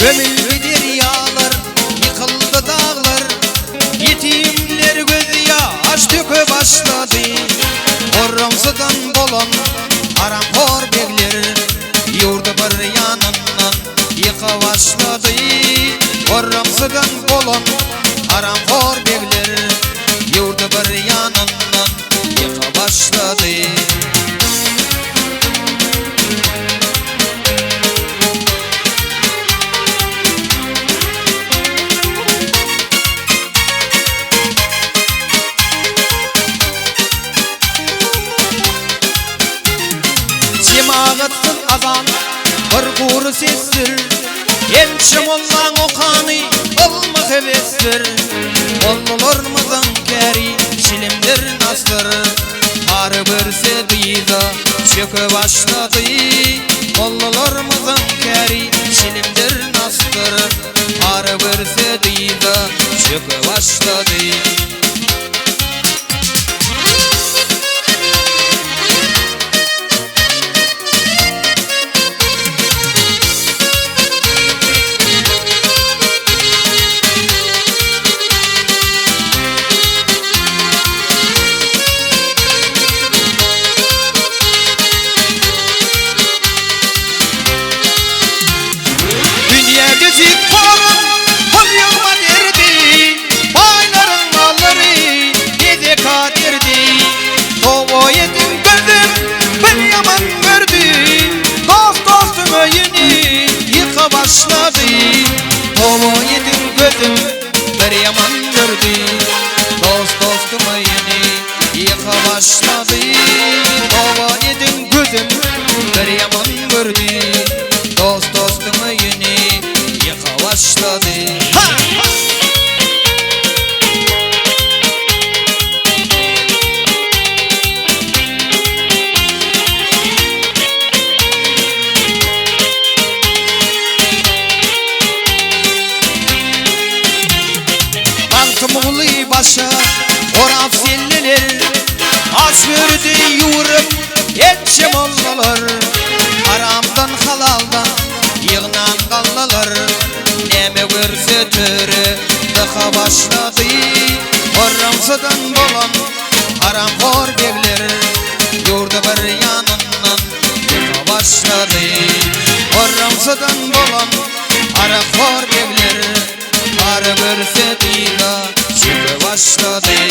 Gömüldi derýalar, ýykyldy daglar, Ýetimler gözýaş döke başlady. Gorramsydan bolan haramhor begler, Ýurdy bir ýanyndan ýyka başlady. Gorramsydan bolan haramhor begler, Ýurdy bir ýanyndan ýyka başlady. Jemagatsyz azan bir gury sesdir, Ençe mollaň okany ylmy hebesdir. Mollalarymyzyň käri çilimdir nasdyr, Hary görse dyza çöke başlady. Mollalarymyzyň käri çilimdir nasdyr, Hary görse dyza çöke başlady. Dünýäde süýthoruň pul ýygma derdi, Baýlaryň mallary gezeka derdi. Toba ediň gözüm bir ýaman gördi, Dost dostuň öýüni ýyka başlady. Toba ediň gözüm bir ýaman gördi, Dost dostuň öýüni ýyka başlady. Toba ediň gözüm bir ýaman gördi, Dost dostuň öýüni ýyka başlady. Ha! Magtymguly başa orap selleler, Aç gördi ýüwrüp ençe mollalar, Haramdan halaldan ýygnan gallalar, Näme görse töre dyka başlady. Horramsydan bolan haramhor begler, Ýurdy bir ýanyndan ýyka başlady. Horramsydan bolan arakhor begler, Para görse dyza çöke başlady.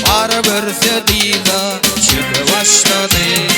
Para görse dyza çöke başlady.